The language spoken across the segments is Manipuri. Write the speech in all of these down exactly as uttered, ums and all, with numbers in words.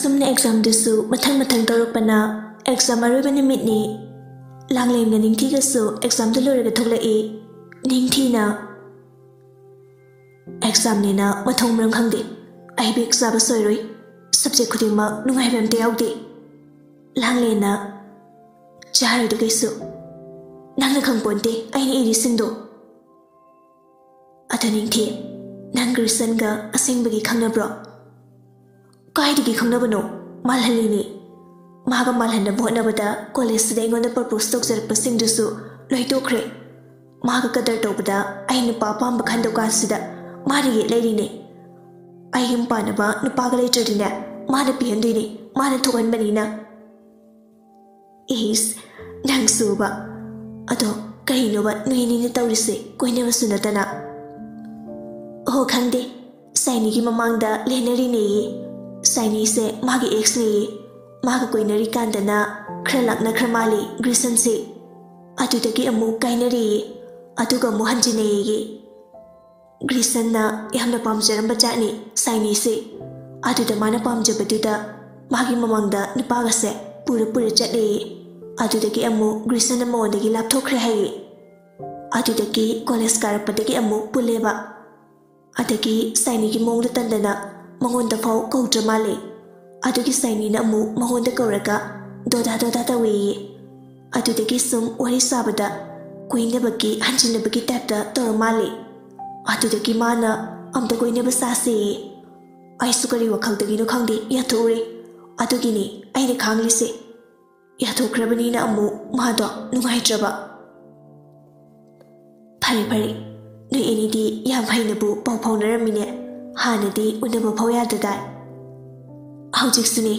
ꯑꯁꯨꯝꯅ ꯑꯦꯛꯖꯥꯝꯗꯨꯁꯨ ꯃꯊꯪ ꯃꯊꯪ ꯇꯧꯔꯛꯄꯅ ꯑꯦꯛꯖꯥꯝ ꯑꯔꯣꯏꯕ ꯅꯨꯃꯤꯠꯅꯤ꯫ ꯂꯥꯡꯂꯦꯟꯒ ꯅꯤꯡꯊꯤꯒꯁꯨ ꯑꯦꯛꯖꯥꯝꯗꯨ ꯂꯣꯏꯔꯒ ꯊꯣꯛꯂꯛꯏ꯫ ꯅꯤꯡꯊꯤꯅ, "ꯑꯦꯛꯖꯥꯝꯅꯦꯅ ꯃꯊꯣꯡ ꯃꯔꯝ ꯈꯪꯗꯦ꯫ ꯑꯩ ꯕꯦꯛ ꯆꯥꯕ ꯁꯣꯏꯔꯣꯏ꯫ ꯁꯕꯖꯦꯛ ꯈꯨꯗꯤꯡꯃꯛ ꯅꯨꯡꯉꯥꯏꯕ ꯑꯝꯇ ꯌꯥꯎꯗꯦ꯫" ꯂꯥꯡꯂꯦꯟꯅ, "ꯆꯥꯔꯣꯏꯗ ꯀꯩꯁꯨ꯫ ꯅꯪꯅ ꯈꯪꯄꯣꯟꯇꯦ ꯑꯩꯅ ꯏꯔꯤꯁꯤꯡꯗꯣ꯫" "ꯑꯗꯨ ꯅꯤꯡꯊꯤ, ꯅꯪ ꯒ꯭ꯔꯤꯁꯟꯒ ꯑꯁꯦꯡꯕꯒꯤ ꯈꯪꯅꯕ꯭ꯔꯣ?" "ꯀꯥꯏꯗꯒꯤ ꯈꯪꯅꯕꯅꯣ? ꯃꯥꯜꯍꯜꯂꯤꯅꯤ꯫ ꯃꯥꯒ ꯃꯥꯜꯍꯟꯅꯕ ꯍꯣꯠꯅꯕꯗ ꯀꯣꯂꯦꯖꯁꯤꯗ ꯑꯩꯉꯣꯟꯗ ꯄ꯭ꯔꯄꯣꯁ ꯇꯧꯖꯔꯛꯄꯁꯤꯡꯗꯨꯁꯨ ꯂꯣꯏ ꯇꯣꯛꯈ꯭ꯔꯦ꯫ ꯃꯥꯒ ꯀꯗꯔ ꯇꯧꯕꯗ ꯑꯩ ꯅꯨꯄꯥ ꯑꯄꯥꯝꯕ ꯈꯟꯗꯧ ꯀꯥꯟꯁꯤꯗ ꯃꯥꯅ ꯌꯦꯠ ꯂꯩꯔꯤꯅꯦ꯫ ꯑꯩ ꯌꯨꯝ ꯄꯥꯟꯅꯕ ꯅꯨꯄꯥꯒ ꯂꯩꯇ꯭ꯔꯗꯤꯅꯦ, ꯃꯥꯅ ꯄꯤꯍꯟꯗꯣꯏꯅꯤ, ꯃꯥꯅ ꯊꯣꯛꯍꯟꯕꯅꯤꯅ꯫" "ꯏꯁ, ꯅꯪꯁꯨꯕ꯫ ꯑꯗꯣ ꯀꯔꯤꯅꯣꯕ ꯅꯣꯏ ꯑꯅꯤꯅ ꯇꯧꯔꯤꯁꯦ, ꯀꯣꯏꯅꯕꯁꯨ ꯅꯠꯇꯅ?" "ꯑꯣ, ꯈꯪꯗꯦ꯫ ꯁꯥꯏꯅꯤꯒꯤ ꯃꯃꯥꯡꯗ ꯂꯦꯟꯅꯔꯤꯅꯦꯌꯦ꯫ ꯁꯥꯏꯅꯤꯁꯦ ꯃꯥꯒꯤ ꯑꯦꯛꯁꯅꯦꯌꯦ꯫ ꯃꯥꯒ ꯀꯣꯏꯅꯔꯤꯀꯥꯟꯗꯅ ꯈꯔ ꯂꯥꯛꯅꯈ꯭ꯔ ꯃꯥꯜꯂꯦ ꯒ꯭ꯔꯤꯁꯟꯁꯦ꯫ ꯑꯗꯨꯗꯒꯤ ꯑꯃꯨꯛ ꯀꯥꯏꯅꯔꯦꯌꯦ꯫ ꯑꯗꯨꯒ ꯑꯃꯨꯛ ꯍꯟꯖꯤꯟꯅꯩꯌꯦ꯫ ꯒ꯭ꯔꯤꯁꯟꯅ ꯌꯥꯝꯅ ꯄꯥꯝꯖꯔꯝꯕ ꯖꯥꯠꯅꯤ ꯁꯥꯏꯅꯤꯁꯦ꯫ ꯑꯗꯨꯗ ꯃꯥꯅ ꯄꯥꯝꯖꯕꯗꯨꯗ ꯃꯥꯒꯤ ꯃꯃꯥꯡꯗ ꯅꯨꯄꯥꯒꯁꯦ ꯄꯨꯔ ꯄꯨꯔ ꯆꯠꯂꯦꯌꯦ꯫ ꯑꯗꯨꯗꯒꯤ ꯑꯃꯨꯛ ꯒ꯭ꯔꯤꯁꯟꯅ ꯃꯉꯣꯟꯗꯒꯤ ꯂꯥꯞꯊꯣꯛꯈ꯭ꯔꯦ ꯍꯥꯏꯌꯦ꯫ ꯑꯗꯨꯗꯒꯤ ꯀꯣꯂꯦꯖ ꯀꯥꯔꯛꯄꯗꯒꯤ ꯑꯃꯨꯛ ꯄꯨꯜꯂꯦꯕ꯫ ꯑꯗꯒꯤ ꯁꯥꯏꯅꯤꯒꯤ ꯃꯑꯣꯡꯗꯣ ꯇꯟꯗꯅ ꯃꯉꯣꯟꯗ ꯐꯥꯎ ꯀꯧꯗ꯭ꯔ ꯃꯥꯜꯂꯦ꯫ ꯑꯗꯨꯒꯤ ꯁꯥꯏꯅꯤꯅ ꯑꯃꯨꯛ ꯃꯉꯣꯟꯗ ꯀꯧꯔꯒ ꯗꯣꯗꯥ ꯗꯣꯗꯥ ꯇꯧꯋꯦꯌꯦ꯫ ꯑꯗꯨꯗꯒꯤ ꯁꯨꯝ ꯋꯥꯔꯤ ꯁꯥꯕꯗ ꯀꯣꯏꯅꯕꯒꯤ ꯍꯟꯖꯤꯟꯅꯕꯒꯤ ꯇꯥꯏꯞꯇ ꯇꯧꯔ ꯃꯥꯜꯂꯦ꯫ ꯑꯗꯨꯗꯒꯤ ꯃꯥꯅ ꯑꯝꯇ ꯀꯣꯏꯅꯕ ꯁꯥꯁꯦꯌꯦ꯫ ꯑꯩꯁꯨ ꯀꯔꯤ ꯋꯥꯈꯜꯗꯒꯤꯅꯣ ꯈꯪꯗꯦ, ꯌꯥꯊꯣꯛꯎꯔꯦ꯫ ꯑꯗꯨꯒꯤꯅꯤ ꯑꯩꯅ ꯈꯥꯡꯂꯤꯁꯦ꯫ ꯌꯥꯊꯣꯛꯈ꯭ꯔꯕꯅꯤꯅ ꯑꯃꯨꯛ ꯃꯥꯗꯣ ꯅꯨꯡꯉꯥꯏꯇ꯭ꯔꯕ꯫" "ꯐꯔꯦ ꯐꯔꯦ, ꯅꯣꯏ ꯑꯅꯤꯗꯤ ꯌꯥꯝ ꯍꯩꯅꯕꯨ ꯄꯥꯎ ꯐꯥꯎꯅꯔꯝꯃꯤꯅꯦ꯫ ꯍꯥꯟꯅꯗꯤ ꯎꯅꯕ ꯐꯥꯎ ꯌꯥꯗꯗꯥꯏ?" "ꯍꯧꯖꯤꯛꯁꯨꯅꯦ꯫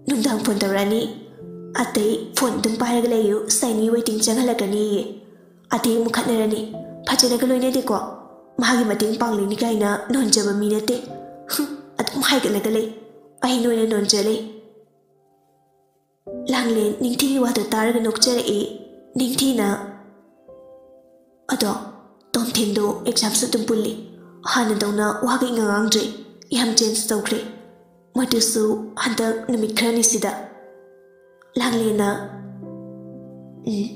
ꯅꯨꯡꯗꯥꯡ ꯐꯣꯟ ꯇꯧꯔꯛꯑꯅꯤ꯫ ꯑꯇꯩ ꯐꯣꯟ ꯑꯗꯨꯝ ꯄꯥꯏꯔꯒ ꯂꯩꯌꯨ, ꯁꯥꯏꯅꯤ ꯋꯦꯇꯤꯡ ꯆꯪꯍꯜꯂꯛꯀꯅꯤꯌꯦ꯫ ꯑꯇꯩ ꯑꯃꯨꯛ ꯈꯠꯅꯔꯅꯤ꯫ ꯐꯖꯅꯒ ꯂꯣꯏꯅꯗꯦꯀꯣ꯫ ꯃꯥꯒꯤ ꯃꯇꯦꯡ ꯄꯥꯡꯂꯤꯅꯤ ꯀꯥꯏꯅ ꯅꯣꯟꯖꯕ ꯃꯤ ꯅꯠꯇꯦ꯫ ꯍꯨꯝ, ꯑꯗꯨꯝ ꯍꯥꯏꯒꯠꯂꯒ ꯂꯩ꯫ ꯑꯩ ꯅꯣꯏꯅ ꯅꯣꯟꯖ ꯂꯩ꯫" ꯂꯥꯡꯂꯦꯟ ꯅꯤꯡꯊꯤꯒꯤ ꯋꯥꯗꯣ ꯇꯥꯔꯒ ꯅꯣꯛꯆꯔꯛꯏ꯫ ꯅꯤꯡꯊꯤꯅ, "ꯑꯗꯣ ꯇꯣꯝꯊꯤꯟꯗꯣ ꯑꯦꯛꯖꯥꯝꯁꯨ ꯑꯗꯨꯝ ꯄꯨꯜꯂꯤ꯫ ꯍꯥꯟꯅꯗꯧꯅ ꯋꯥꯒ ꯏꯉꯥꯡ ꯉꯥꯡꯗ꯭ꯔꯦ꯫ ꯌꯥꯝ ꯆꯦꯟꯖ ꯇꯧꯈ꯭ꯔꯦ꯫ ꯃꯗꯨꯁꯨ ꯍꯟꯗꯛ ꯅꯨꯃꯤꯠ ꯈꯔꯅꯤꯁꯤꯗ꯫ ꯂꯥꯡꯂꯦꯟꯅ, "ꯎꯝ"꯫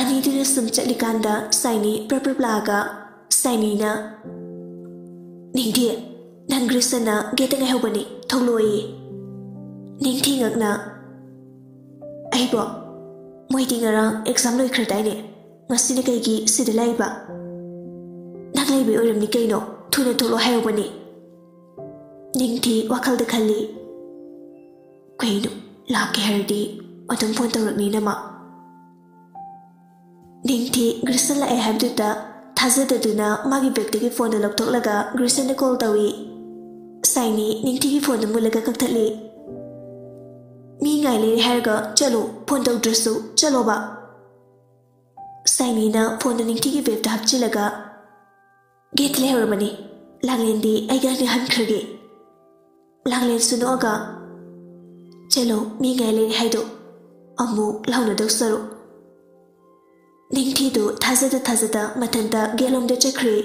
ꯑꯅꯤꯗꯨꯅ ꯁꯨꯝ ꯆꯠꯂꯤꯀꯥꯟꯗ ꯁꯥꯏꯅꯤ ꯄ꯭ꯔꯞ ꯄ꯭ꯔꯞ ꯂꯥꯛꯑꯒ ꯁꯥꯏꯅꯤꯅ, "ꯅꯤꯡꯊꯤ, ꯅꯪ ꯒ꯭ꯔꯤꯁꯟꯅ ꯒꯦꯠꯇ ꯉꯥꯏꯍꯧꯕꯅꯤ, ꯊꯣꯛꯂꯛꯑꯣꯌꯦ"꯫ ꯅꯤꯡꯊꯤ ꯉꯛꯅ, "ꯑꯩꯕꯣ? ꯃꯣꯏꯗꯤ ꯉꯔꯥꯡ ꯑꯦꯛꯖꯥꯝ ꯂꯣꯏꯈ꯭ꯔꯗꯥꯏꯅꯦ? ꯉꯁꯤꯅ ꯀꯩꯒꯤ ꯁꯤꯗ ꯂꯥꯛꯏꯕ? ꯅꯪ ꯂꯩꯕꯩ ꯑꯣꯏꯔꯝꯅꯤ ꯀꯩꯅꯣ, ꯊꯨꯅ ꯊꯣꯛꯂꯛꯑꯣ ꯍꯥꯏꯍꯧꯕꯅꯤ"꯫ ꯅꯤꯡꯊꯤ ꯋꯥꯈꯜꯗ ꯈꯜꯂꯤ, "ꯀꯩꯅꯣ, ꯂꯥꯛꯀꯦ ꯍꯥꯏꯔꯗꯤ ꯑꯗꯨꯝ ꯐꯣꯟ ꯇꯧꯔꯛꯅꯤꯅ ꯃꯥ"꯫ ꯅꯤꯡꯊꯤ ꯒ꯭ꯔꯤꯁꯟ ꯂꯥꯛꯑꯦ ꯍꯥꯏꯕꯗꯨꯗ ꯊꯥꯖꯗꯗꯨꯅ ꯃꯥꯒꯤ ꯕꯦꯒꯇꯒꯤ ꯐꯣꯟꯗꯨ ꯂꯧꯊꯣꯛꯂꯒ ꯒ꯭ꯔꯤꯁꯟꯗ ꯀꯣꯜ ꯇꯧꯏ꯫ ꯁꯥꯏꯅꯤ ꯅꯤꯡꯊꯤꯒꯤ ꯐꯣꯟꯗꯨ ꯃꯨꯜꯂꯒ ꯀꯛꯊꯠꯂꯤ꯫ "ꯃꯤ ꯉꯥꯏ ꯂꯩꯔꯦ ꯍꯥꯏꯔꯒ ꯆꯠꯂꯣ, ꯐꯣꯟ ꯇꯧꯗ꯭ꯔꯁꯨ ꯆꯠꯂꯣꯕ"꯫ ꯁꯥꯏꯅꯤꯅ ꯐꯣꯟꯗꯨ ꯅꯤꯡꯊꯤꯒꯤ ꯕꯦꯒꯇ ꯍꯥꯞꯆꯤꯜꯂꯒ, "ꯒꯦꯠꯇ ꯂꯩꯍꯧꯔꯕꯅꯤ꯫ ꯂꯥꯡꯂꯦꯟꯗꯤ ꯑꯩꯒ ꯍꯟꯈ꯭ꯔꯒꯦ"꯫ ꯂꯥꯡꯂꯦꯟꯁꯨ ꯅꯣꯛꯑꯒ, "ꯆꯠꯂꯣ, ꯃꯤ ꯉꯥꯏ ꯂꯩꯔꯦ ꯍꯥꯏꯗꯣ꯫ ꯑꯃꯨꯛ ꯂꯥꯎꯅꯗꯧ ꯁꯔꯨꯛ"꯫ ꯅꯤꯡꯊꯤꯗꯨ ꯊꯥꯖꯗ ꯊꯥꯖꯗ ꯃꯊꯟꯇ ꯒꯦꯠꯂꯣꯝꯗ ꯆꯠꯈ꯭ꯔꯦ꯫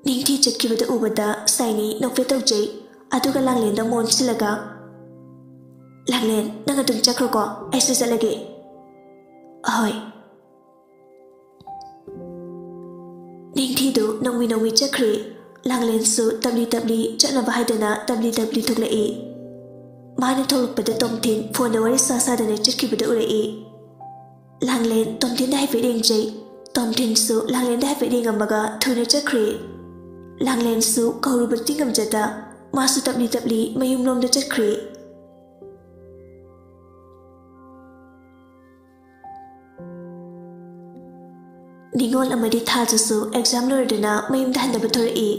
ꯅꯤꯡꯊꯤ ꯆꯠꯈꯤꯕꯗ ꯎꯕꯗ ꯁꯥꯏꯅꯤ ꯅꯣꯛꯐꯦꯠ ꯇꯧꯖꯩ꯫ ꯑꯗꯨꯒ ꯂꯥꯡꯂꯦꯟꯗ ꯑꯃꯨꯛ ꯑꯣꯟꯁꯤꯜꯂꯒ, "ꯂꯥꯡꯂꯦꯟ, ꯅꯪ ꯑꯗꯨꯝ ꯆꯠꯈ꯭ꯔꯣꯀꯣ, ꯑꯩꯁꯨ ꯆꯠꯂꯒꯦ"꯫ "ꯑꯍꯣꯏ"꯫ ꯅꯤꯡꯊꯤꯗꯨ ꯅꯣꯡꯃꯤ ꯅꯣꯡꯃꯤ ꯆꯠꯈ꯭ꯔꯦ꯫ ꯂꯥꯡꯂꯦꯟꯁꯨ ꯇꯞꯂꯤ ꯇꯞꯂꯤ ꯆꯠꯅꯕ ꯍꯥꯏꯗꯅ ꯇꯞꯂꯤ ꯇꯞꯂꯤ ꯊꯣꯛꯂꯛꯏ꯫ ꯃꯥꯅ ꯊꯣꯛꯂꯛꯄꯗ ꯇꯣꯝꯊꯤꯟ ꯐꯣꯟꯗ ꯋꯥꯔꯤ ꯁꯥ ꯁꯥꯗꯅ ꯆꯠꯈꯤꯕꯗꯨ ꯎꯔꯛꯏ꯫ ꯂꯥꯡꯂꯦꯟ ꯇꯣꯝꯊꯤꯟꯗ ꯍꯥꯏꯐꯦꯠ ꯌꯦꯡꯖꯩ꯫ ꯇꯣꯝꯊꯤꯟꯁꯨ ꯂꯥꯡꯂꯦꯟꯗ ꯍꯥꯏꯐꯦꯠ ꯌꯦꯡꯉꯝꯃꯒ ꯊꯨꯅ ꯆꯠꯈ꯭ꯔꯦ꯫ ꯂꯥꯡꯂꯦꯟꯁꯨ ꯀꯧꯔꯨꯕꯗꯤ ꯉꯝꯖꯗ ꯃꯥꯁꯨ ꯇꯞꯂꯤ ꯇꯞꯂꯤ ꯃꯌꯨꯝꯂꯣꯝꯗ ꯆꯠꯈ꯭ꯔꯦ꯫ ꯅꯤꯉꯣꯜ ꯑꯃꯗꯤ ꯊꯥꯖꯁꯨ ꯑꯦꯛꯖꯥꯝ ꯂꯣꯏꯔꯗꯨꯅ ꯃꯌꯨꯝꯗ ꯍꯟꯅꯕ ꯊꯣꯔꯛꯏ꯫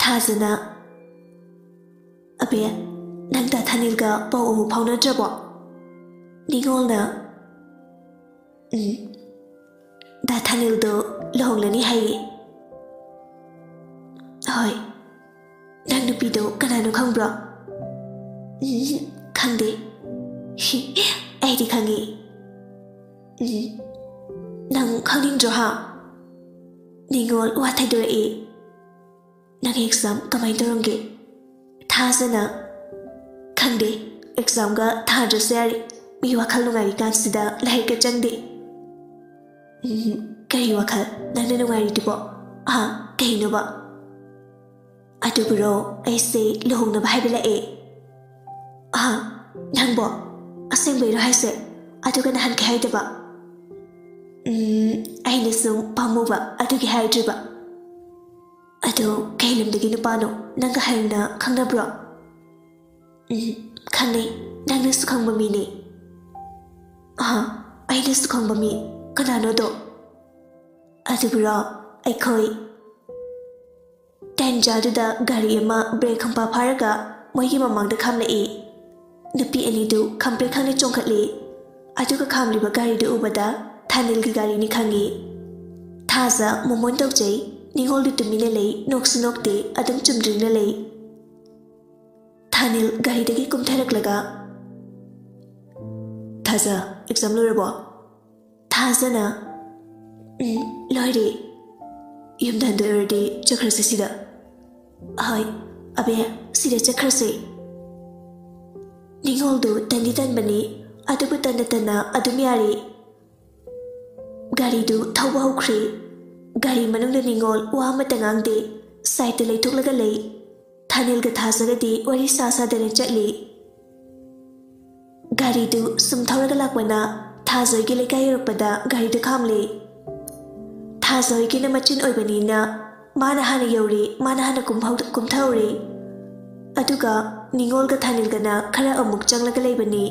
ꯊꯥꯖꯅ, "ꯑꯕꯦ, ꯅꯪ ꯗꯥ ꯊꯥꯅꯤꯜꯒ ꯄꯥꯎ ꯑꯃꯨꯛ ꯐꯥꯎꯅꯗ꯭ꯔꯕꯣ?" ꯅꯤꯉꯣꯜꯅ, "ꯎꯝ, ꯗꯥ ꯊꯥꯅꯤꯜꯗꯣ ꯂꯨꯍꯣꯡꯂꯅꯤ ꯍꯥꯏꯌꯦ"꯫ "ꯍꯣꯏ, ꯅꯪ ꯅꯨꯄꯤꯗꯣ ꯀꯅꯥꯅꯣ ꯈꯪꯕ꯭ꯔꯣ?" "ꯎꯝ, ꯈꯪꯗꯦ"꯫ "ꯑꯩꯗꯤ ꯈꯪꯉꯤ"꯫ "ꯎꯝ, ꯅꯪ ꯈꯪꯅꯤꯡꯗ꯭ꯔꯣ ꯍꯥ?" ꯅꯤꯉꯣꯜ ꯋꯥ ꯊꯩꯗꯣꯔꯛꯏ꯫ "ꯅꯪ ꯑꯦꯛꯖꯥꯝ ꯀꯃꯥꯏꯅ ꯇꯧꯔꯝꯒꯦ?" ꯊꯥꯖꯅ, "ꯈꯪꯗꯦ, ꯑꯦꯛꯖꯥꯝꯒ ꯊꯥꯗ꯭ꯔꯁꯨ ꯌꯥꯔꯦ, ꯃꯤ ꯋꯥꯈꯜ ꯅꯨꯡꯉꯥꯏꯔꯤꯀꯥꯟꯁꯤꯗ ꯂꯥꯏꯔꯤꯛꯀ ꯆꯪꯗꯦ꯫" "ꯎꯝ, ꯀꯔꯤ ꯋꯥꯈꯜ ꯅꯪꯅ ꯅꯨꯡꯉꯥꯏꯔꯤꯗꯨꯕꯣ? ꯑꯥ, ꯀꯩꯅꯣꯕ?" "ꯑꯗꯨꯕꯨꯔꯣ, ꯑꯩꯁꯦ ꯂꯨꯍꯣꯡꯅꯕ ꯍꯥꯏꯕ ꯂꯥꯛꯑꯦ꯫" "ꯑꯥ, ꯅꯪꯕꯣ? ꯑꯁꯦꯡꯕꯩꯔꯣ ꯍꯥꯏꯁꯦ? ꯑꯗꯨꯒ ꯅꯍꯥꯟ ꯀꯩ ꯍꯥꯏꯗꯕ?" "ꯎꯝ, ꯑꯩꯅ ꯁꯨꯝ ꯄꯥꯝꯃꯨꯕ ꯑꯗꯨꯒꯤ ꯍꯥꯏꯗ꯭ꯔꯤꯕ꯫ ꯑꯗꯣ ꯀꯩ ꯂꯝꯗꯒꯤ ꯅꯨꯄꯥꯅꯣ? ꯅꯪꯒ ꯍꯥꯟꯅ ꯈꯪꯅꯕ꯭ꯔꯣ?" "ꯎꯝ, ꯈꯪꯅꯩ꯫ ꯅꯪꯅꯁꯨ ꯈꯪꯕ ꯃꯤꯅꯦ꯫" "ꯑꯥ, ꯑꯩꯅꯁꯨ ꯈꯪꯕ ꯃꯤ꯫ ꯀꯅꯥꯅꯣꯗꯣ?" "ꯑꯗꯨꯕꯨꯔꯣ, ꯑꯩꯈꯣꯏ ꯇꯥꯟꯖꯥꯗꯨꯗ ꯒꯥꯔꯤ ꯑꯃ ꯕ꯭ꯔꯦꯛ ꯈꯪꯐꯥ ꯐꯥꯔꯒ ꯃꯣꯏꯒꯤ ꯃꯃꯥꯡꯗ ꯈꯥꯝꯂꯛꯏ꯫ ꯅꯨꯄꯤ ꯑꯅꯤꯗꯨ ꯈꯪꯄ꯭ꯔꯦꯛ ꯈꯪꯅ ꯆꯣꯡꯈꯠꯂꯤ꯫ ꯑꯗꯨꯒ ꯈꯥꯝꯂꯤꯕ ꯒꯥꯔꯤꯗꯨ ꯎꯕꯗ ꯊꯥꯅꯤꯜꯒꯤ ꯒꯥꯔꯤꯅꯤ ꯈꯪꯉꯤ꯫ ꯊꯥꯖ ꯃꯣꯃꯣꯟ ꯇꯧꯖꯩ꯫ ꯅꯤꯉꯣꯜꯗꯨ ꯇꯨꯃꯤꯟꯅ ꯂꯩ, ꯅꯣꯛꯁꯨ ꯅꯣꯛꯇꯦ, ꯑꯗꯨꯝ ꯆꯨꯝꯗ꯭ꯔꯤꯡꯅ ꯂꯩ꯫" ꯊꯥꯅꯤꯜ ꯒꯥꯔꯤꯗꯒꯤ ꯀꯨꯝꯊꯔꯛꯂꯒ, "ꯊꯥꯖ, ꯑꯦꯛꯖꯥꯝ ꯂꯣꯏꯔꯕꯣ?" ꯊꯥꯖꯅ, "ꯎꯝ, ꯂꯣꯏꯔꯦ꯫ ꯌꯨꯝꯗ ꯍꯟꯗꯣꯏ ꯑꯣꯏꯔꯗꯤ ꯆꯠꯈ꯭ꯔꯁꯦ ꯁꯤꯗ꯫" "ꯍꯣꯏ, ꯑꯕꯦ, ꯁꯤꯗ ꯆꯠꯈ꯭ꯔꯁꯦ꯫" ꯅꯤꯉꯣꯜꯗꯨ ꯇꯟꯗꯤ ꯇꯟꯕꯅꯤ, ꯑꯗꯨꯕꯨ ꯇꯟꯅ ꯇꯟꯅ ꯑꯗꯨꯝ ꯌꯥꯔꯤ꯫ ꯒꯥꯔꯤꯗꯨ ꯊꯧꯕ ꯍꯧꯈ꯭ꯔꯦ꯫ ꯒꯥꯔꯤ ꯃꯅꯨꯡꯗ ꯅꯤꯉꯣꯜ ꯋꯥ ꯑꯃꯠꯇ ꯉꯥꯡꯗꯦ, ꯁꯥꯏꯠꯇ ꯂꯩꯊꯣꯛꯂꯒ ꯂꯩ꯫ ꯊꯥꯅꯤꯜꯒ ꯊꯥꯖꯒꯗꯤ ꯋꯥꯔꯤ ꯁꯥ ꯁꯥꯗꯅ ꯆꯠꯂꯤ꯫ ꯒꯥꯔꯤꯗꯨ ꯁꯨꯝ ꯊꯧꯔꯒ ꯂꯥꯛꯄꯅ ꯊꯥꯖꯣꯏꯒꯤ ꯂꯩꯀꯥꯏ ꯌꯧꯔꯛꯄꯗ ꯒꯥꯔꯤꯗꯨ ꯈꯥꯝꯂꯦ꯫ ꯊꯥꯖꯣꯏꯒꯤꯅ ꯃꯆꯤꯟ ꯑꯣꯏꯕꯅꯤꯅ ꯃꯥꯅ ꯍꯥꯟꯅ ꯌꯧꯔꯦ, ꯃꯥꯅ ꯍꯥꯟꯅ ꯀꯨꯝꯍꯧ-, ꯀꯨꯝꯊꯍꯧꯔꯦ꯫ ꯑꯗꯨꯒ ꯅꯤꯉꯣꯜꯒ ꯊꯥꯅꯤꯜꯒꯅ ꯈꯔ ꯑꯃꯨꯛ ꯆꯪꯂꯒ ꯂꯩꯕꯅꯤ꯫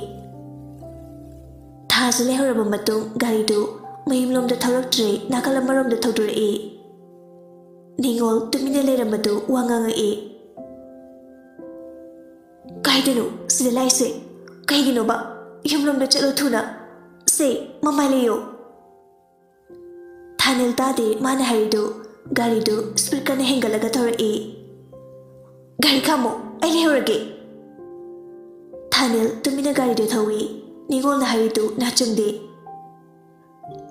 ꯊꯥꯖ ꯂꯩꯍꯧꯔꯕ ꯃꯇꯨꯡ ꯒꯥꯔꯤꯗꯨ ꯃꯌꯨꯝꯂꯣꯝꯗ ꯊꯧꯔꯛꯇ꯭ꯔꯦ, ꯅꯥꯀꯜ ꯑꯃꯔꯣꯝꯗ ꯊꯧꯗꯣꯔꯛꯏ꯫ ꯅꯤꯉꯣꯜ ꯇꯨꯃꯤꯟꯅ ꯂꯩꯔꯝꯕꯗꯨ ꯋꯥ ꯉꯥꯡꯉꯛꯏ꯫ "ꯀꯥꯏꯗꯅꯣ ꯁꯤꯗ ꯂꯥꯛꯏꯁꯦ? ꯀꯩꯒꯤꯅꯣꯕ? ꯌꯨꯝꯂꯣꯝꯗ ꯆꯠꯂꯣ ꯊꯨꯅ꯫ ꯁꯦ, ꯃꯃꯥꯏ ꯂꯩꯌꯣ꯫" ꯊꯥꯅꯤꯜ ꯇꯥꯗꯦ ꯃꯥꯅ ꯍꯥꯏꯔꯤꯗꯨ꯫ ꯒꯥꯔꯤꯗꯨ ꯁ꯭ꯄꯤꯗ ꯀꯟꯅ ꯍꯦꯟꯒꯠꯂꯒ ꯊꯧꯔꯛꯏ꯫ "ꯒꯥꯔꯤ ꯈꯥꯝꯃꯣ, ꯑꯩ ꯂꯩꯍꯧꯔꯒꯦ꯫" ꯊꯥꯅꯤꯜ ꯇꯨꯃꯤꯟꯅ ꯒꯥꯔꯤꯗꯨ ꯊꯧꯏ꯫ ꯅꯤꯉꯣꯜꯅ ꯍꯥꯏꯔꯤꯗꯨ ꯅꯥꯆꯨꯝꯗꯦ꯫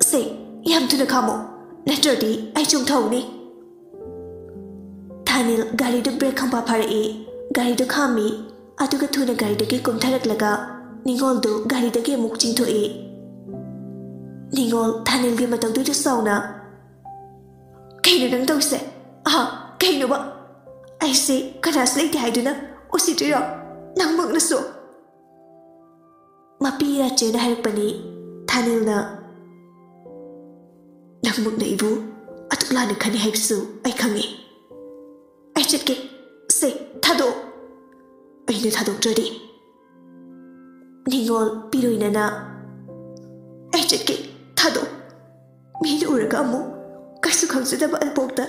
"ꯁꯦ, ꯌꯥꯝ ꯊꯨꯅ ꯈꯥꯝꯃꯣ, ꯅꯠꯇ꯭ꯔꯗꯤ ꯑꯩ ꯆꯣꯡꯊꯍꯧꯅꯤ꯫" ꯊꯥꯅꯤꯜ ꯒꯥꯔꯤꯗꯨ ꯕ꯭ꯔꯦꯛ ꯈꯪꯐꯥ ꯐꯥꯔꯛꯏ꯫ ꯒꯥꯔꯤꯗꯨ ꯈꯥꯝꯃꯤ, ꯑꯗꯨꯒ ꯊꯨꯅ ꯒꯥꯔꯤꯗꯒꯤ ꯀꯨꯝꯊꯔꯛꯂꯒ ꯅꯤꯉꯣꯜꯗꯨ ꯒꯥꯔꯤꯗꯒꯤ ꯑꯃꯨꯛ ꯆꯤꯡꯊꯣꯛꯏ꯫ ꯅꯤꯉꯣꯜ ꯊꯥꯅꯤꯜꯒꯤ ꯃꯇꯧꯗꯨꯗ ꯁꯥꯎꯅ, "ꯀꯩꯅꯣ ꯅꯪ ꯇꯧꯔꯤꯁꯦ? ꯑꯍꯥ, ꯀꯩꯅꯣꯕ? ꯑꯩꯁꯦ ꯀꯅꯥꯁꯨ ꯂꯩꯇꯦ ꯍꯥꯏꯗꯨꯅ ꯎꯁꯤꯠꯇ꯭ꯔꯤꯔꯣ? ꯅꯪꯃꯛꯅꯁꯨ?" ꯃꯄꯤ ꯔꯥꯆꯦꯅ ꯍꯥꯏꯔꯛꯄꯅꯤ꯫ ꯊꯥꯅꯤꯜꯅ, "ꯅꯪꯃꯛꯅ ꯑꯩꯕꯨ ꯑꯗꯨꯛ ꯂꯥꯟꯅ ꯈꯟꯅꯤ ꯍꯥꯏꯕꯁꯨ ꯑꯩ ꯈꯪꯉꯤ꯫ ꯑꯩ ꯆꯠꯀꯦ꯫ ꯁꯦ, ꯊꯥꯗꯣꯛꯑꯣ꯫ ꯑꯩꯅ ꯊꯥꯗꯣꯛꯇ꯭ꯔꯗꯤ?" ꯅꯤꯉꯣꯜ ꯄꯤꯔꯣꯏꯅꯅ, "ꯑꯩ ꯆꯠꯀꯦ, ꯊꯥꯗꯣꯛꯑꯣ꯫ ꯃꯤꯅ ꯎꯔꯒ ꯑꯃꯨꯛ ꯀꯩꯁꯨ ꯈꯪꯖꯗꯕ ꯑꯜꯄꯣꯛꯇ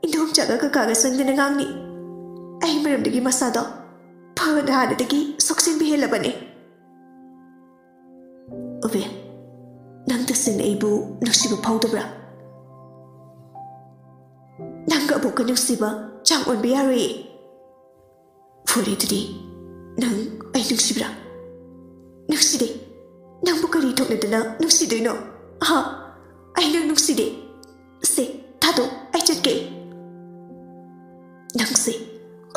ꯏꯟꯗꯣꯝꯆꯥꯒ ꯀꯀꯥꯒ ꯆꯪꯗꯅ ꯉꯥꯡꯅꯤ꯫ ꯑꯩ ꯃꯔꯝꯗꯒꯤ ꯃꯁꯥꯗꯣ ꯐꯅ ꯍꯥꯟꯅꯗꯒꯤ ꯁꯣꯛꯆꯤꯟꯕ ꯍꯦꯜꯂꯕꯅꯦ꯫" "ꯑꯕꯦ, ꯅꯪ ꯇꯁꯦꯡꯅ ꯑꯩꯕꯨ ꯅꯨꯡꯁꯤꯕ ꯐꯥꯎꯗꯕ꯭ꯔꯥ? ꯅꯪꯒ ꯑꯕꯣꯛꯀ ꯅꯨꯡꯁꯤꯕ ꯆꯥꯡ ꯑꯣꯟꯕ ꯌꯥꯔꯣꯏꯌꯦ꯫ ꯐꯔꯦ, ꯑꯗꯨꯗꯤ ꯅꯪ ꯑꯩ ꯅꯨꯡꯁꯤꯕ꯭ꯔꯥ?" "ꯅꯨꯡꯁꯤꯗꯦ꯫ ꯅꯪꯕꯨ ꯀꯔꯤ ꯊꯣꯛꯅꯗꯅ ꯅꯨꯡꯁꯤꯗꯣꯏꯅꯣ? ꯑꯍꯥ, ꯑꯩ ꯅꯪ ꯅꯨꯡꯁꯤꯗꯦ꯫ ꯁꯦ, ꯊꯥꯗꯣꯛ, ꯑꯩ ꯆꯠꯀꯦ꯫" "ꯅꯪꯁꯦ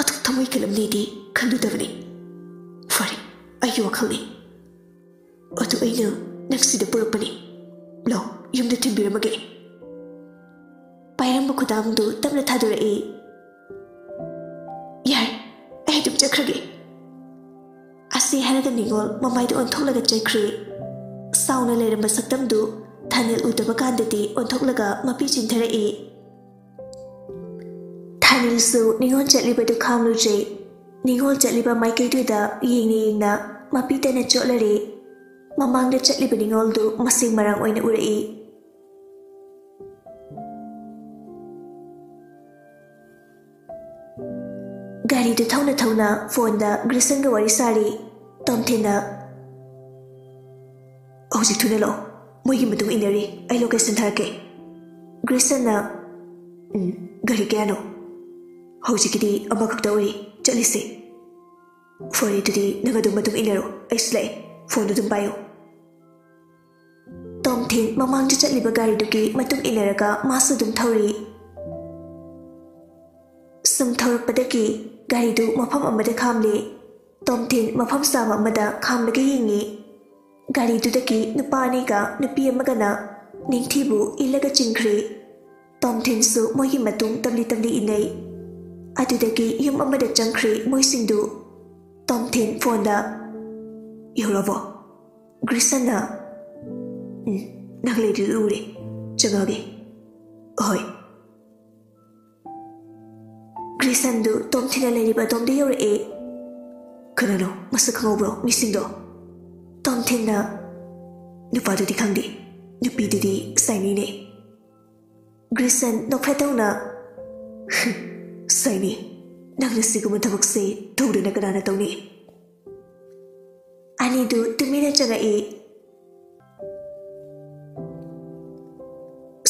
ꯑꯗꯨꯛ ꯊꯃꯣꯏ ꯀꯜꯂꯝꯅꯤꯗꯤ ꯈꯜꯂꯨꯗꯕꯅꯤ꯫ ꯐꯔꯦ, ꯑꯩꯒꯤ ꯋꯥꯈꯜꯅꯤ꯫ ꯑꯗꯨ ꯑꯩꯅ ꯅꯪ ꯁꯤꯗ ꯄꯨꯔꯛꯄꯅꯤ꯫ ꯂꯧ, ꯌꯨꯝꯗ ꯊꯤꯟꯕꯤꯔꯝꯃꯒꯦ꯫" ꯄꯥꯏꯔꯝꯕ ꯈꯨꯗꯥꯡꯗꯨ ꯇꯞꯅ ꯊꯥꯗꯣꯔꯛꯏ꯫ "ꯌꯥꯔꯦ, ꯑꯩ ꯑꯗꯨꯝ ꯆꯠꯈ꯭ꯔꯒꯦ꯫" ꯑꯁꯤ ꯍꯥꯏꯔꯒ ꯅꯤꯉꯣꯜ ꯃꯃꯥꯏꯗ ꯑꯣꯟꯊꯣꯛꯂꯒ ꯆꯠꯈ꯭ꯔꯦ꯫ ꯁꯥꯎꯅ ꯂꯩꯔꯝꯕ ꯁꯛꯇꯝꯗꯨ ꯊꯥꯅꯤꯜ ꯎꯗꯕ ꯀꯥꯟꯗꯗꯤ ꯑꯣꯟꯊꯣꯛꯂꯒ ꯃꯄꯤ ꯆꯤꯟꯊꯔꯛꯏ꯫ ꯊꯥꯅꯤꯜꯁꯨ ꯅꯤꯉꯣꯜ ꯆꯠꯂꯤꯕꯗꯨ ꯈꯥꯡꯂꯨꯗ꯭ꯔꯦ꯫ ꯅꯤꯉꯣꯜ ꯆꯠꯂꯤꯕ ꯃꯥꯏꯀꯩꯗꯨꯗ ꯌꯦꯡꯅ ꯌꯦꯡꯅ ꯃꯄꯤ ꯇꯅ ꯆꯣꯠꯂꯔꯦ꯫ ꯃꯃꯥꯡꯗ ꯆꯠꯂꯤꯕ ꯅꯤꯉꯣꯜꯗꯨ ꯃꯁꯤꯡ ꯃꯔꯥꯡ ꯑꯣꯏꯅ ꯎꯔꯛꯏ꯫ ꯒꯥꯔꯤꯗꯨ ꯊꯧꯅ ꯊꯧꯅ ꯐꯣꯟꯗ ꯒ꯭ꯔꯤꯁꯟꯒ ꯋꯥꯔꯤ ꯁꯥꯔꯤ꯫ ꯇꯣꯝꯊꯤꯟꯅ, "ꯍꯧꯖꯤꯛ ꯊꯨꯅ ꯂꯥꯛꯑꯣ, ꯃꯣꯏꯒꯤ ꯃꯇꯨꯡ ꯏꯟꯅꯔꯤ, ꯑꯩ ꯂꯣꯀꯦꯁꯟ ꯊꯥꯔꯛꯀꯦ꯫" ꯒ꯭ꯔꯤꯁꯟꯅ, "ꯎꯝ, ꯒꯥꯔꯤ ꯀꯌꯥꯅꯣ?" "ꯍꯧꯖꯤꯛꯀꯤꯗꯤ ꯑꯃꯈꯛꯇ ꯑꯣꯏꯔꯤ, ꯆꯠꯂꯤꯁꯦ꯫" "ꯐꯔꯦ, ꯑꯗꯨꯗꯤ ꯅꯪ ꯑꯗꯨꯝ ꯃꯇꯨꯡ ꯏꯟꯅꯔꯣ, ꯑꯩꯁꯨ ꯂꯥꯛꯑꯦ, ꯐꯣꯟꯗꯨ ꯑꯗꯨꯝ ꯄꯥꯏꯌꯨ꯫" ꯇꯣꯝꯊꯤꯟ ꯃꯃꯥꯡꯗ ꯆꯠꯂꯤꯕ ꯒꯥꯔꯤꯗꯨꯒꯤ ꯃꯇꯨꯡ ꯏꯟꯅꯔꯒ ꯃꯥꯁꯨ ꯑꯗꯨꯝ ꯊꯧꯔꯤ꯫ ꯁꯨꯝ ꯊꯧꯔꯛꯄꯗꯒꯤ ꯒꯥꯔꯤꯗꯨ ꯃꯐꯝ ꯑꯃꯗ ꯈꯥꯝꯂꯦ꯫ ꯇꯣꯝꯊꯤꯟ ꯃꯐꯝ ꯆꯥꯕ ꯑꯃꯗ ꯈꯥꯝꯂꯒ ꯌꯦꯡꯉꯤ꯫ ꯒꯥꯔꯤꯗꯨꯗꯒꯤ ꯅꯨꯄꯥ ꯑꯅꯤꯒ ꯅꯨꯄꯤ ꯑꯃꯒꯅ ꯅꯤꯡꯊꯤꯕꯨ ꯏꯜꯂꯒ ꯆꯤꯡꯈ꯭ꯔꯦ꯫ ꯇꯣꯝꯊꯤꯟꯁꯨ ꯃꯣꯏꯒꯤ ꯃꯇꯨꯡ ꯇꯞꯂꯤ ꯇꯞꯂꯤ ꯏꯟꯅꯩ꯫ ꯑꯗꯨꯗꯒꯤ ꯌꯨꯝ ꯑꯃꯗ ꯆꯪꯈ꯭ꯔꯦ ꯃꯣꯏꯁꯤꯡꯗꯨ꯫ ꯇꯣꯝꯊꯤꯟ ꯐꯣꯟꯗ, "ꯌꯧꯔꯕꯣ?" ꯒ꯭ꯔꯤꯁꯟꯅ, "ꯎꯝ, ꯅꯪ ꯂꯩꯔꯤꯗꯨ ꯎꯔꯦ꯫ ꯆꯪꯉꯒꯦ꯫" "ꯍꯣꯏ꯫" ꯒ꯭ꯔꯤꯁꯟꯗꯨ ꯇꯣꯝꯊꯤꯟꯅ ꯂꯩꯔꯤꯕ ꯑꯗꯣꯝꯗ ꯌꯧꯔꯛꯑꯦ꯫ "ꯀꯅꯥꯅꯣ? ꯃꯁꯛ ꯈꯪꯍꯧꯕ꯭ꯔꯣ ꯃꯤꯁꯤꯡꯗꯣ?" ꯇꯣꯝꯊꯤꯟꯅ, "ꯅꯨꯄꯥꯗꯨꯗꯤ ꯈꯪꯗꯦ, ꯅꯨꯄꯤꯗꯨꯗꯤ ꯁꯥꯏꯅꯤꯅꯦ꯫" ꯒ꯭ꯔꯤꯁꯟ ꯅꯣꯛꯐꯦꯠ ꯇꯧꯅ, "ꯁꯥꯏꯅꯤ, ꯅꯪꯅ ꯁꯤꯒꯨꯝꯕ ꯊꯕꯛꯁꯦ ꯇꯧꯗꯅ ꯀꯅꯥꯅ ꯇꯧꯅꯤ?" ꯑꯅꯤꯗꯨ ꯇꯨꯃꯤꯟꯅ ꯆꯪꯉꯛꯏ꯫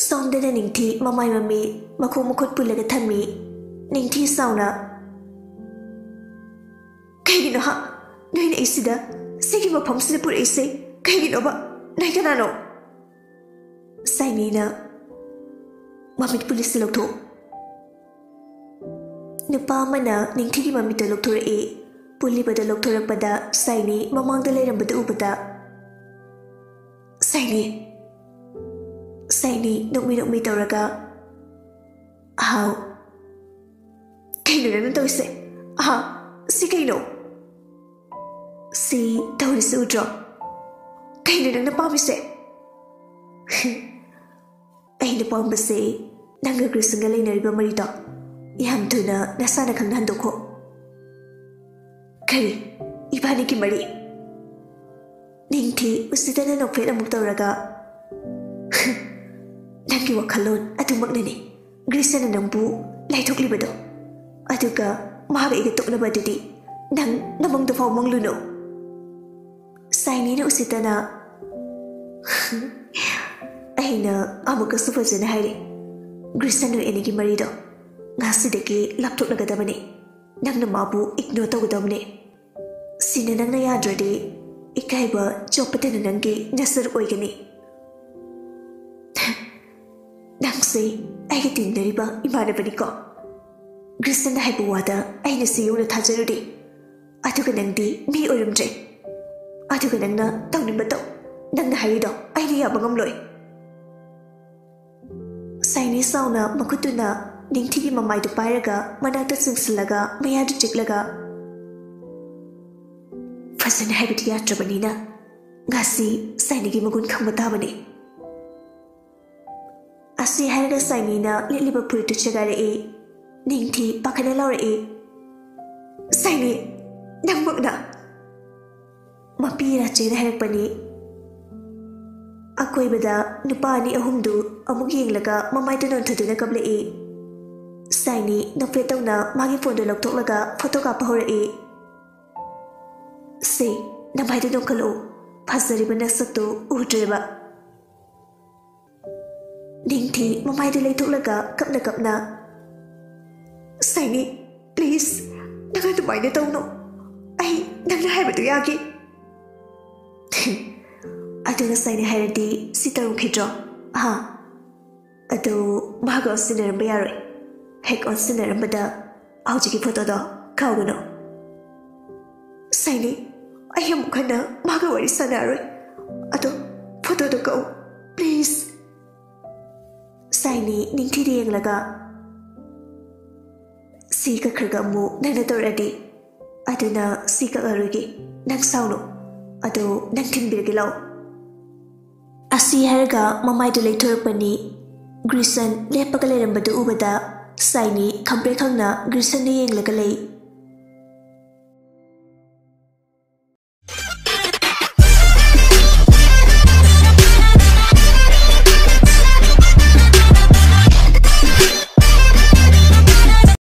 ꯁꯣꯝꯗꯅ ꯅꯤꯡꯊꯤ ꯃꯃꯥꯏ ꯃꯃꯤ, ꯃꯈꯣꯡ ꯃꯈꯨꯠ ꯄꯨꯜꯂꯒ ꯊꯝꯃꯤ꯫ ꯅꯤꯡꯊꯤ ꯁꯥꯎꯅ, "ꯀꯩꯒꯤꯅꯣ ꯍꯥ? ꯅꯣꯏꯅ ꯑꯩꯁꯤꯗ, ꯁꯤꯒꯤ ꯃꯐꯝꯁꯤꯗ ꯄꯨꯔꯛꯏꯁꯦ ꯀꯩꯒꯤꯅꯣꯕ? ꯅꯣꯏ ꯀꯅꯥꯅꯣ?" ꯁꯥꯏꯅꯤꯅ, "ꯃꯃꯤꯠ ꯄꯨꯜꯂꯤꯁꯤ ꯂꯧꯊꯣꯛ꯫" ꯅꯨꯄꯥ ꯑꯃꯅ ꯅꯤꯡꯊꯤꯒꯤ ꯃꯃꯤꯠꯇ ꯂꯧꯊꯣꯔꯛꯏ꯫ ꯄꯨꯜꯂꯤꯕꯗ ꯂꯧꯊꯣꯔꯛꯄꯗ ꯁꯥꯏꯅꯤ ꯃꯃꯥꯡꯗ ꯂꯩꯔꯝꯕꯗꯨ ꯎꯕꯗ, "ꯁꯥꯏꯅꯤ꯫" ꯁꯥꯏꯅꯤ ꯅꯣꯛꯃꯤ ꯅꯣꯛꯃꯤ ꯇꯧꯔꯒ, "ꯍꯥꯎ꯫" "ꯀꯩꯅꯣ ꯅꯪꯅ ꯇꯧꯔꯤꯁꯦ? ꯑꯍꯥ, ꯁꯤ ꯀꯩꯅꯣ? ꯁꯤ ꯇꯧꯔꯤꯁꯤ ꯎꯗ꯭ꯔꯣ? ꯀꯩꯅꯣ ꯅꯪꯅ ꯄꯥꯝꯃꯤꯁꯦ?" "ꯑꯩꯅ ꯄꯥꯝꯕꯁꯦ ꯅꯪꯒ ꯒ꯭ꯔꯤꯁꯟꯒ ꯂꯩꯅꯔꯤꯕ ꯃꯔꯤꯗꯣ ꯌꯥꯝ ꯊꯨꯅ ꯅꯁꯥꯅ ꯈꯪꯅ ꯍꯟꯗꯣꯛꯈꯣ꯫" "ꯀꯔꯤ? ꯏꯕꯥꯅꯤꯒꯤ ꯃꯔꯤ?" ꯅꯤꯡꯊꯤ ꯎꯁꯤꯠꯇꯅ ꯅꯣꯛꯐꯦꯠ ꯑꯃꯨꯛ ꯇꯧꯔꯒ, "ꯅꯪꯒꯤ ꯋꯥꯈꯜꯂꯣꯟ ꯑꯗꯨꯃꯛꯅꯅꯤ ꯒ꯭ꯔꯤꯁꯟꯅ ꯅꯪꯕꯨ ꯂꯥꯏꯊꯣꯛꯂꯤꯕꯗꯣ꯫ ꯑꯗꯨꯒ ꯃꯥꯒ ꯑꯩꯒ ꯇꯣꯛꯅꯕ ꯑꯗꯨꯗꯤ ꯅꯪ ꯅꯃꯪꯗ ꯐꯥꯎ ꯃꯪꯂꯨꯅꯨ꯫" ꯁꯥꯏꯅꯤꯅ ꯎꯁꯤꯠꯇꯅ, "ꯑꯩꯅ ꯑꯃꯨꯛꯀꯁꯨ ꯐꯖꯅ ꯍꯥꯏꯔꯤ, ꯒ꯭ꯔꯤꯁꯟ, ꯅꯣꯏ ꯑꯅꯤꯒꯤ ꯃꯔꯤꯗꯣ ꯉꯁꯤꯗꯒꯤ ꯂꯥꯞꯊꯣꯛꯅꯒꯗꯕꯅꯤ꯫ ꯅꯪꯅ ꯃꯥꯕꯨ ꯏꯒꯅꯣꯔ ꯇꯧꯒꯗꯕꯅꯤ꯫ ꯁꯤꯅ ꯅꯪꯅ ꯌꯥꯗ꯭ꯔꯗꯤ ꯏꯀꯥꯏꯕ ꯆꯣꯞꯄꯗꯅ ꯅꯪꯒꯤ ꯅꯁꯔꯨꯛ ꯑꯣꯏꯒꯅꯤ꯫ ꯅꯪꯁꯦ ꯑꯩꯒ ꯇꯤꯟꯅꯔꯤꯕ ꯏꯃꯥꯟꯅꯕꯅꯤꯀꯣ꯫ ꯒ꯭ꯔꯤꯁꯟꯅ ꯍꯥꯏꯕ ꯋꯥꯗ ꯑꯩꯅ ꯁꯤ ꯌꯧꯅ ꯊꯥꯖꯔꯨꯗꯦ꯫ ꯑꯗꯨꯒ ꯅꯪꯗꯤ ꯃꯤ ꯑꯣꯏꯔꯝꯗ꯭ꯔꯦ꯫ ꯑꯗꯨꯒ ꯅꯪꯅ ꯇꯧꯅꯤꯡꯕ ꯇꯧ꯫ ꯅꯪꯅ ꯍꯥꯏꯔꯤꯗꯣ ꯑꯩꯅ ꯌꯥꯕ ꯉꯝꯂꯣꯏ꯫ ꯁꯥꯏꯅꯤ ꯁꯥꯎꯅ ꯃꯈꯨꯠꯇꯨꯅ ꯅꯤꯡꯊꯤꯒꯤ ꯃꯃꯥꯏꯗꯨ ꯄꯥꯏꯔꯒ ꯃꯅꯥꯛꯇ ꯆꯤꯡꯁꯤꯜꯂꯒ ꯃꯌꯥꯗꯨ ꯆꯤꯛꯂꯒ, "ꯐꯖꯅ ꯍꯥꯏꯕꯗꯤ ꯌꯥꯗ꯭ꯔꯕꯅꯤꯅ ꯉꯁꯤ ꯁꯥꯏꯅꯤꯒꯤ ꯃꯒꯨꯟ ꯈꯪꯕ ꯇꯥꯕꯅꯤ"꯫ ꯑꯁꯤ ꯍꯥꯏꯔꯒ ꯁꯥꯏꯅꯤꯅ ꯂꯤꯠꯂꯤꯕ ꯐꯨꯔꯤꯠꯇꯨ ꯁꯦꯒꯥꯏꯔꯛꯏ꯫ ꯅꯤꯡꯊꯤ ꯄꯥꯈꯠꯅ ꯂꯥꯎꯔꯛꯏ, "ꯁꯥꯏꯅꯤ, ꯅꯪꯃꯛꯅ?" ꯃꯄꯤ ꯔꯥꯆꯦꯅ ꯍꯥꯏꯔꯛꯄꯅꯤ꯫ ꯑꯀꯣꯏꯕꯗ ꯅꯨꯄꯥ ꯑꯅꯤ ꯑꯍꯨꯝꯗꯨ ꯑꯃꯨꯛ ꯌꯦꯡꯂꯒ ꯃꯃꯥꯏꯗ ꯅꯣꯟꯊꯗꯨꯅ ꯀꯞꯂꯛꯏ꯫ ꯁꯥꯏꯅꯤ ꯅꯣꯛꯐꯦꯠ ꯇꯧꯅ ꯃꯥꯒꯤ ꯐꯣꯟꯗꯨ ꯂꯧꯊꯣꯛꯂꯒ ꯐꯣꯇꯣ ꯀꯥꯞꯄ ꯍꯧꯔꯛꯏ꯫ "ꯁꯦ, ꯅꯃꯥꯏꯗ ꯅꯣꯛꯈꯠꯂꯛꯎ, ꯐꯖꯔꯤꯕ ꯅꯁꯛꯇꯨ ꯎꯗ꯭ꯔꯦꯕ"꯫ ꯅꯤꯡꯊꯤ ꯃꯃꯥꯏꯗꯨ ꯂꯩꯊꯣꯛꯂꯒ ꯀꯞꯅ ꯀꯞꯅ, "ꯁꯥꯏꯅꯤ, please, ꯅꯪ ꯑꯗꯨꯃꯥꯏꯅ ꯇꯧꯅꯨ꯫ ꯑꯩ ꯅꯪꯅ ꯍꯥꯏꯕꯗꯨ ꯌꯥꯒꯦ"꯫ "ꯑꯗꯨ ꯉꯁꯥꯏꯅ ꯍꯥꯏꯔꯗꯤ ꯁꯤ ꯇꯧꯔꯝꯈꯤꯗ꯭ꯔꯣ? ꯍꯥ? ꯑꯗꯨ ꯃꯥꯒ ꯑꯣꯟꯁꯤꯟꯅꯔꯝꯕ ꯌꯥꯔꯣꯏ꯫ ꯍꯦꯛ ꯑꯣꯟꯁꯤꯟꯅꯔꯝꯕꯗ ꯍꯧꯖꯤꯛꯀꯤ ꯐꯣꯇꯣꯗꯣ ꯀꯥꯎꯒꯅꯨ"꯫ "ꯁꯥꯏꯅꯤ, ꯑꯩ ꯑꯃꯨꯛ ꯍꯟꯅ ꯃꯥꯒ ꯋꯥꯔꯤ ꯁꯥꯟꯅꯔꯔꯣꯏ꯫ ꯑꯗꯣ ꯐꯣꯇꯣꯗꯣ ꯀꯛꯎ, please"꯫ ꯁꯥꯏꯅꯤ ꯅꯤꯡꯊꯤꯗ ꯌꯦꯡꯂꯒ, "ꯁꯤ ꯀꯛꯈ꯭ꯔꯒ ꯑꯃꯨꯛ ꯅꯪꯅ ꯇꯧꯔꯛꯑꯗꯤ, ꯑꯗꯨꯅ ꯁꯤ ꯀꯛꯑꯔꯣꯏꯒꯦ꯫ ꯅꯪ ꯁꯥꯎꯅꯨ꯫ ꯑꯗꯣ ꯅꯪ ꯊꯤꯟꯕꯤꯔꯒꯦ ꯂꯥꯛꯑꯣ"꯫ ꯑꯁꯤ ꯍꯥꯏꯔꯒ ꯃꯃꯥꯏꯗꯨ ꯂꯩꯊꯣꯔꯛꯄꯅꯤ꯫ ꯒ꯭ꯔꯤꯁꯟ ꯂꯦꯞꯄꯒ ꯂꯩꯔꯝꯕꯗꯨ ꯎꯕꯗ ꯁꯥꯏꯅꯤ ꯈꯝꯄ꯭ꯔꯦꯛ ꯈꯪꯅ ꯒ꯭ꯔꯤꯁꯟꯗ ꯌꯦꯡꯂꯒ ꯂꯩ꯫